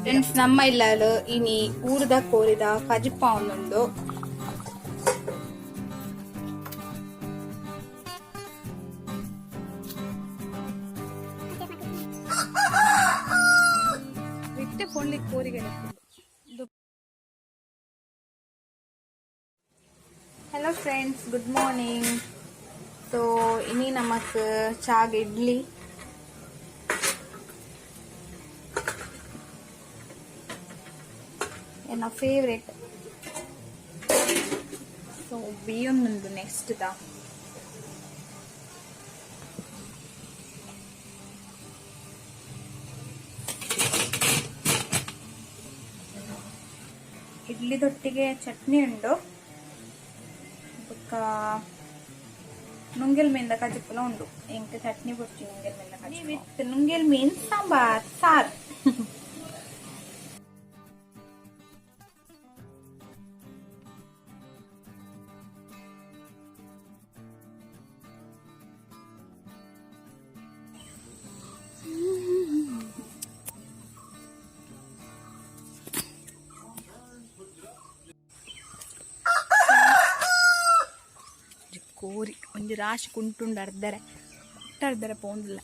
Friends ನಮ್ಮ ಇಲ್ಲಲು ಇನಿ ಊರದ ಕೋರಿದ ಕಜಿಪ ಒಂದುಂಡು. ವಿಟ್ಟೆ ಪೊಳ್ಳಿ ಕೋರಿಗೆ. Hello friends, good morning. So ಇನಿ ನಮಕ್ ಚಾಗ್ ಇಡ್ಲಿ. ಎನ್ನ ಫೇವ್ರೆಟ್. ಸೊ ಬೇಯೊಂದುಂಡು ನೆಕ್ಸ್ಟ್ ದ. ಇಡ್ಲಿದೊಟ್ಟಿಗೆ ಚಟ್ನಿ ಉಂಡು. ಬೊಕ್ಕ ನುಂಗೆಲ್ ಮೀನ್ದ ಕಜಿಪುಲ ಉಂಡು. ಎಂಕ್ ಚಟ್ನಿ ಬೊರ್ಚಿ, ನುಂಗೆಲ್ ಮೀನ್ದ ಕಜಿಪು ವಿತ್ ನುಂಗೆಲ್ ಮೀನ್ ಸಾಂಬಾರ್ ಸಾರ್. ಕೋರಿ ಒಂಜಿ ರಾಶಿ ಕುಂಟುಂಡು. ಅರ್ಧರೆ ಅರ್ಧರೆ ಪೋಂದಿಲ್ಲ.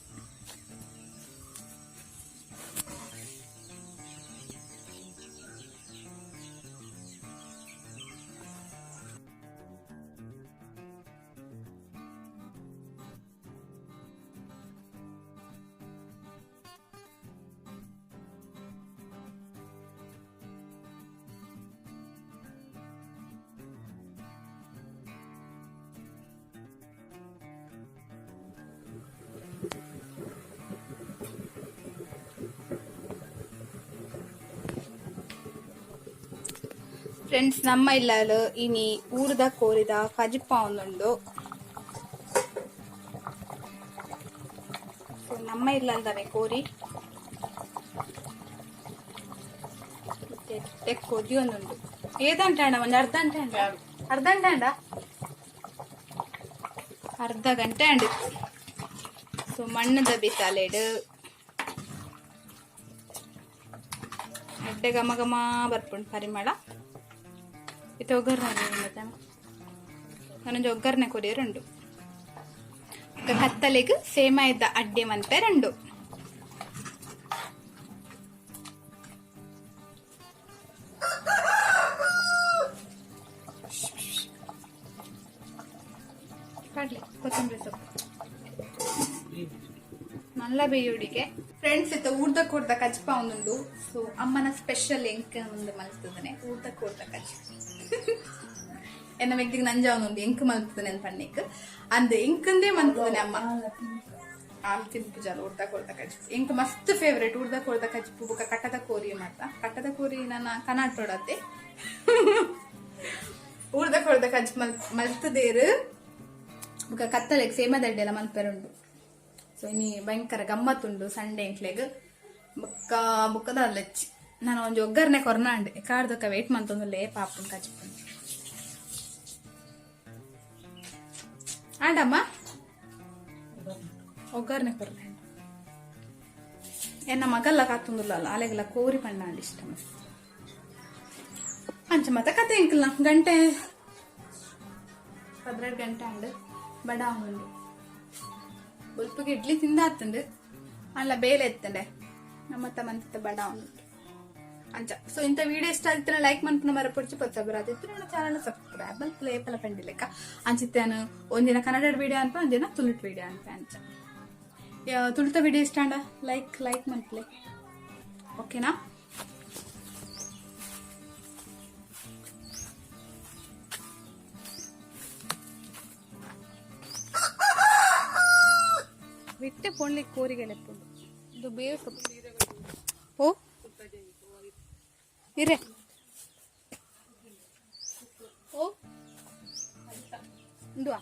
ಫ್ರೆಂಡ್ಸ್, ನಮ್ಮ ಇಲ್ಲಲು ಇನಿ ಊರದ ಕೋರಿದ ಕಜಿಪ ಒಂದುಂಡು. ಸೊ ನಮ್ಮ ಇಲ್ಲಲ್ದವೆ ಕೋರಿ. ಮತ್ತೆ ಕೊದಿ ಒಂದುಂಡು. ಏದಂಟೆ ಅಣ್ಣ? ಒಂದು ಅರ್ಧ ಗಂಟೆ ಅಂಡ, ಅರ್ಧ ಗಂಟೆ ಅಂಡ, ಅರ್ಧ ಗಂಟೆ ಅಂಡು. ಸೊ ಮಣ್ಣದ ಬಿಸಾಲೆಡು ಎಡ್ಡೆ ಘಮ ಘಮ ಬರ್ಪುಂಡು ಪರಿಮಳ. ಇತ್ತೆ ಒಗ್ಗರಣೆ ಮತ್ತೆ ನಾನೊಂಜಿ ಒಗ್ಗರಣೆ ಕೊರಿಯರುಂಡು. ಕತ್ತಲೆಗ್ ಸೇಮಾಯ್ದ ಅಡ್ಡೆ ಮನ್ಪೆರುಂಡು. ಕಡ್ಲೆ, ಕೊತ್ತಂಬರಿ ಸೊಪ್ಪು ನಲ್ಲ ಬೇಯುಡಿಗೆ. ಫ್ರೆಂಡ್ಸ್, ಇತ್ತ ಊರ್ದ ಕೂರ್ದ ಕಜ್ಪ ಒಂದುಂಡು. ಸೊ ಅಮ್ಮನ ಸ್ಪೆಷಲ್ ಎಂಕ್ ಒಂದು ಮಲ್ತದನೆ ಊರ್ದ ಕೂರ್ದ ಕಜ್ಪ. ಎನ್ನ ವ್ಯಕ್ತಿಗೆ ನಂಜ ಒಂದುಂಡು ಎಂಕ್ ಮಲ್ತದನೆ ಪನ್ನಿಕ್ ಅಂದ್ ಎಂಕಂದೇ ಮಲ್ತದನೆ ಅಮ್ಮ. ಆಲ್ ತಿನ್ಪುಜಾಲ ಊರ್ದ ಕೂರ್ದ ಕಜ್ಪು. ಎಂಕ್ ಮಸ್ತ್ ಫೇವ್ರೇಟ್ ಊರ್ದ ಕೂರ್ದ ಕಜ್ಪು. ಬುಕ್ಕ ಕಟ್ಟದ ಕೋರಿ ಮಾತ. ಕಟ್ಟದ ಕೋರಿ ನನ್ನ ಕನಾಟೋಡತ್ತೆ. ಊರ್ದ ಕೂರ್ದ ಕಜ್ಪ ಮಲ್ ಮಲ್ತದೇರು. ಬುಕ್ಕ ಕತ್ತಲೆಗ್ ಸೇಮದಡ್ಡೆ ಎಲ್ಲ ಮಲ್ಪೆರುಂಡು. ಸೊ ಇನಿ ಭಯಂಕರ ಗಮ್ಮತ್ತುಂಡು ಸಂಡೆ ಎಂಕ್ಲೆಗ್. ಬೊಕ್ಕ ಬೊಕ್ಕದ ಲೆಚ್ಚಿ ನಾನು ಒಂಜಿ ಒಗ್ಗರಣೆ ಕೊರ್ನಾಂಡ್ ಕಾರ್ದೊಕ್ಕ ವೇಟ್ ಮಂತೊಂದುಲ್ಲೆ ಪಾಪುನ್ ಕಜ್ಪುನ್ ಆಂಡಮ್ಮ. ಒಗ್ಗರಣೆ ಕೊರ್ನಾಂಡ್. ಎನ್ನ ಮಗಲ್ಲ ಕಾತುಂದುಲ್ಲ, ಅಲೆಗೆಲ್ಲ ಕೋರಿ ಪಂಡಾಂಡ್ ಇಷ್ಟ ಮಸ್ತ್. ಅಂಚ ಮತ್ತೆ ಕತೆ ಎಂಕಲ್ನ ಗಂಟೆ 12 ಗಂಟೆ ಅಂಡ್ ಬಡ ಉಂಡು. ಬೊಲ್ಪುಗೆ ಇಡ್ಲಿ ತಿಂದಾತಂಡು ಅಲ್ಲ ಬೇಲೆ ಎತ್ತಂಡೆ ನಮ್ಮತ್ತ ಮಂತ ಬಡ ಉಂಡು ಅಂಚ. ಸೊ ಇಂಥ ವಿಡಿಯೋ ಇಷ್ಟ ಆಗಿತ್ತು ಲೈಕ್ ಮನ್ಪುನ ಮರಪೊಡ್ಚಿ. ಪೊಚ್ಚಬರಾದಿತ್ತು ನನ್ನ ಚಾನಲ್ ಸಬ್ಸ್ಕ್ರೈಬ್ ಮಲ್ಪುಲೆ ಏಪಲ ಪಂಡಿಲೆಕ್ಕ. ಅಂಚಿತ್ತಾನು ಒಂದಿನ ಕನ್ನಡ ವಿಡಿಯೋ ಅನ್ಪ, ಒಂದಿನ ತುಳುಟ್ ವಿಡಿಯೋ ಅನ್ಪ. ಅಂಚ ತುಳುತ ವಿಡಿಯೋ ಇಷ್ಟ ಅಂಡ ಲೈಕ್ ಲೈಕ್ ಮನ್ಪುಲೆ, ಓಕೆನಾ? ವಿಟ್ಟೆ ಪೊಳ್ಳಿ ಕೋರಿಗೆ ಲೆಪ್ಪುಂಡು. ಇದು ಬೇವು ಸೊಪ್ಪು. ಓ ಇರೆ ಓ ಉಂಡುವಾ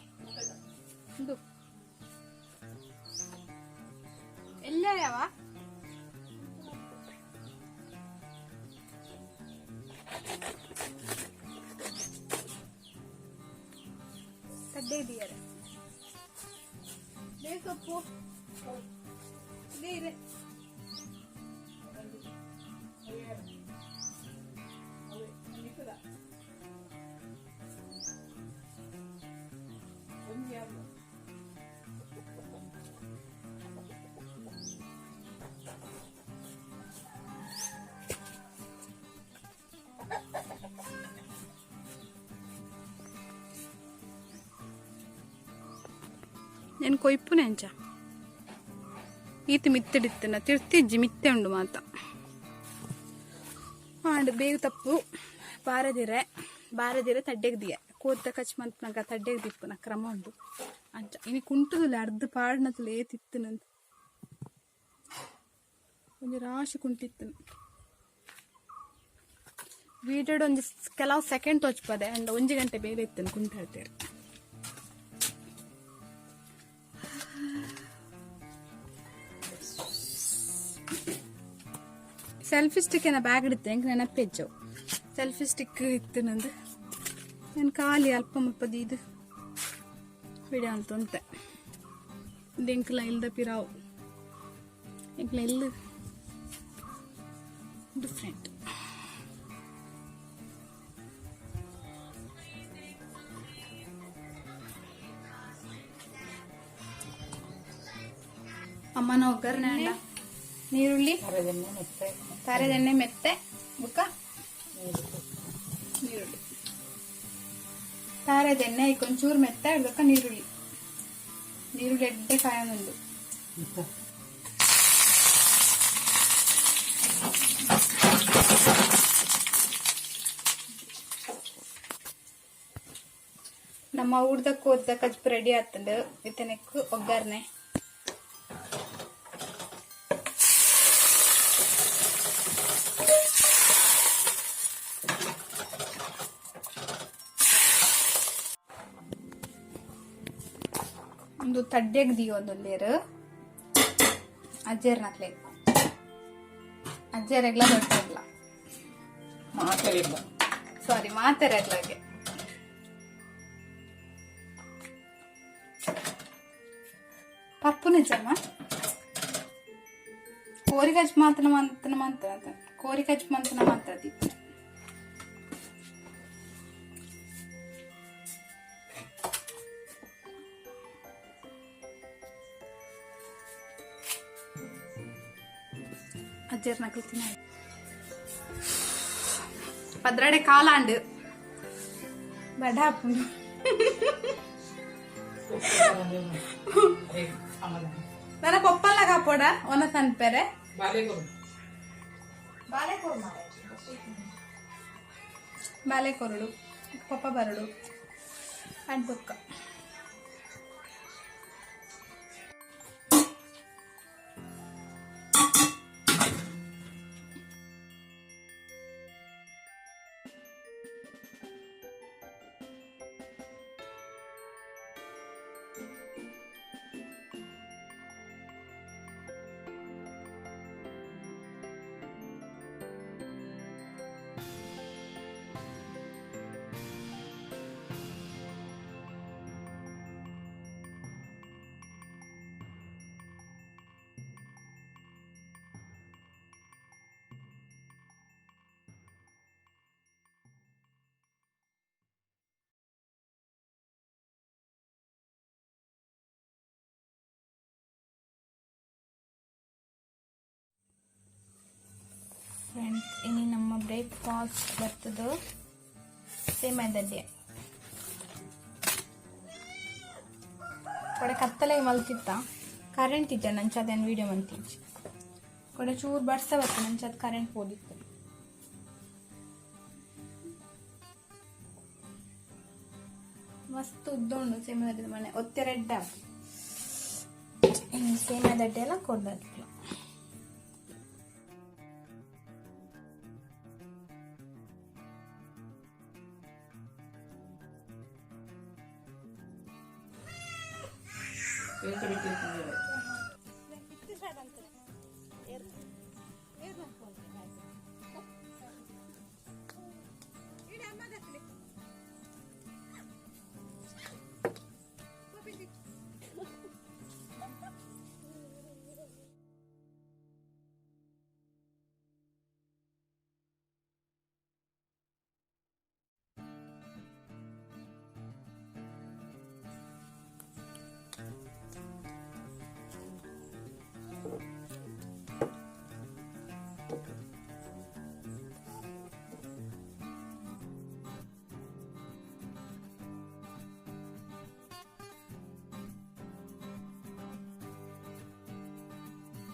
ಉಂಡು ಎಲ್ಲ ಯಾವ ಕಡ್ಡೆ ಇದೆಯಲ್ಲ ಬೇವು ಸೊಪ್ಪು ಇದೆ. ಏನು ಕೊಯ್ಪುನೆ ಅಂಚ ಈತ ಮಿತ್ತಿಡಿತ್ತನ ತಿರ್ತಿಜ್ಜಿ ಮಿತ್ತೆ ಉಂಡು ಮಾತ ಆಂಡ್ ಬೇಗ ತಪ್ಪು ಬಾರದಿರೆ ಬಾರದಿರೆ ತಡ್ಡೆಗ್ ದಿಯ ಕೋತ ಕಚ್ ಮನ್ಪುನಗ ತಡ್ಡೆಗ್ ದಿಪ್ಪುನ ಕ್ರಮ ಉಂಡು ಅಂಚ ಇನಿ ಕುಂಟುದುಲ್ಲ ಅರ್ಧ ಪಾಡ್ನತುಲ ಏತಿತ್ತನಂತ ಒಂಜಿ ರಾಶಿ ಕುಂಟಿತ್ತನು ವೀಡಿಯೋಡ್ ಒಂಜಿ ಕೆಲವು ಸೆಕೆಂಡ್ ತೋಚ್ಪದೆ ಅಂಡ ಒಂಜಿ ಗಂಟೆ ಬೇಲೆ ಇತ್ತನು ಕುಂಟ ಹೇಳ್ತೇವೆ. ಸೆಲ್ಫಿ ಸ್ಟಿಕ್ ಏನ ಬ್ಯಾಗ್ ಇಡುತ್ತೆ ಎಂಕ್ ನೆನಪೆಜ್ಜವು ಸೆಲ್ಫಿ ಸ್ಟಿಕ್ ಇತ್ತು ನಂದು. ನಾನು ಖಾಲಿ ಅಲ್ಪ ಮುಲ್ಪ ಇದು ವಿಡಿಯೋ ಅಂತ ಉಂತೆ. ಇದು ಎಂಕ್ಲ ಇಲ್ದ ಪಿರಾವು ಎಂಕ್ಲ ಇಲ್ಲ ಡಿಫ್ರೆಂಟ್. ಅಮ್ಮನ ಒಗ್ಗರಣೆ ಅಲ್ಲ ನೀರುಳ್ಳಿ ತಾರೆದೆಣ್ಣೆ ಮೆತ್ತೆ ಬುಕ್ಕ ನೀರುಳ್ಳಿ ತಾರೆದೆಣ್ಣೆ ಒಂಚೂರು ಮೆತ್ತೆ ಬೊಕ್ಕ ನೀರುಳ್ಳಿ ನೀರುಳ್ಳಿ ಎಡ್ಡೆ ಕಾಯೊಂದುಂಡು. ನಮ್ಮ ಊರ್ದ ಕೋದ ಕಜ್ಪು ರೆಡಿ ಆಗ್ತದೆ. ಇತ್ತನೆಕ್ಕು ಒಗ್ಗರಣೆ ಒಂದು ತಡ್ಡೆಗ್ ದೀಯೊಂದುಲ್ಲೆರ್ ಅಜ್ಜೆರ್ನಕ್ಲೆ ಅಜ್ಜೆರೆಗ್ಲ ದೊಡ್ಡರೆಗ್ಲ ಮಾತಾಡಿಲ್ಲ. ಸಾರಿ, ಮಾತೆರೆಗ್ಲಾಗೆ. ಪಪ್ಪು ನಿಜಮ್ಮ ಕೋರಿಕಜ್ ಮಾತ್ರ ಮಂತನ ಮಂತ್ರ ಕೋರಿಕಜ್ ಮಂತನ ಮಾತ್ರ ದೀಪ. ಅಜ್ಜರ್ನಕ್ಲು ತಿನ್ನ ಪದ್ರಡೆ ಕಾಲಾಂಡ್ ಬಡ ಆಪುಂಡು. ನನ್ನ ಪಪ್ಪಲ್ಲ ಕಾಪೋಡ ಒನ ಸನ್ಪೆರೆ ಬಾಲೆ ಕೊರಡು ಪಪ್ಪ ಬರಡು ಅಂಡ್ ಬೊಕ್ಕ ಫ್ರೆಂಡ್ಸ್, ಇನಿ ನಮ್ಮ ಬ್ರೇಕ್ಫಾಸ್ಟ್ ಬರ್ತದೆ ಸೇಮದಡ್ಡೆ ಕೊಡೆ. ಕತ್ತಲೆ ಮಲ್ತಿತ್ತ, ಕರೆಂಟ್ ಇದ್ದ ನಂಚ ಅದೇನು ವೀಡಿಯೋ ಮಂತಿಂಚಿ ಕೊಡೆ. ಚೂರು ಬರ್ಸ ಬತ್ತ ನಂಚ ಅದು ಕರೆಂಟ್ ಪೋದಿತ್ತು. ಮಸ್ತ್ ಉದ್ದ ಉಂಡು ಸೇಮದಡ್ಡೆ ಮನೆ ಒತ್ತೆ ರೆಡ್ಡ. ಇನ್ನು ಸೇಮದಡ್ಡೆ ಎಲ್ಲ ಕೊಡ್ದಕ್ಲ.